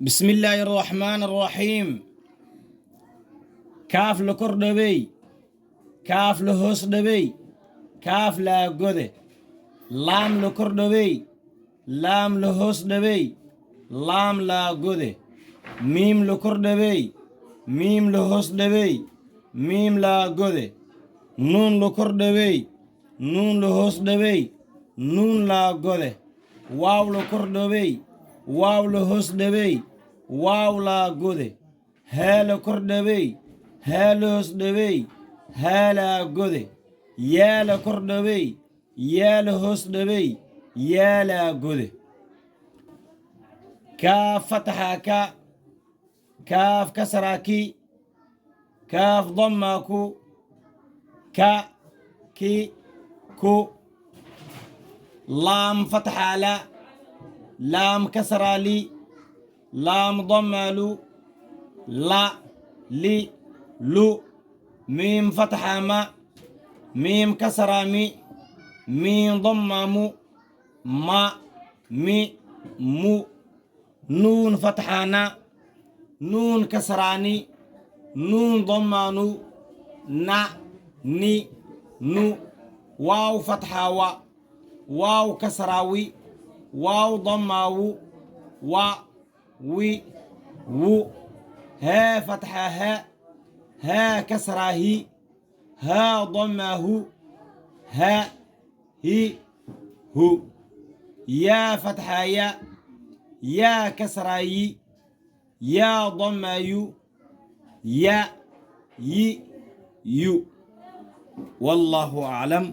Bismi illaahi araxmaan araxiim. Kaaf la kor dhabey, kaaf la hoos dhabey, kaaf laa gode. Laam la kor dhabey, laam la hoos dhabey, laam laa gode. Miim la kor dhabey, miim la hoos dhabey, miim laa gode. Nuun la kor dhabey, nuun la hoos dhabey, nuun laa gode. Waaw la kor dhabey, waaw la hoos dhabey, waaw laa gode. Haa la kor dhabey, haa la hoos dhabey, haa laa gode. Yaa la kor dhabey, yaa la hoos dhabey, yaa laa gode. Kaaf fataxa ka, kaaf kasraa ki, kaaf dammaa ku, ka, ki, ku. Laam fataxa la, laam kasraa li, laam dammaa lu, la, li, lu. Miim fataxa ma, miim kasraa mi, miim dammaa mu, ma, mi, mu. Nuun fataxa na, nuun kasraa ni, nuun dammaa nu, na, ni, nu. Waaw fataxa wa, waaw kasraa wi, waaw dammaa wu, wa, wi, wu. Haa fataxa ha, haa kasraa hi, haa dammaa hu, ha, hi, hu. Yaa fataxa ya, yaa kasraa yi, yaa dammaa yu, ya, yi, yu. Wallaahu aclam.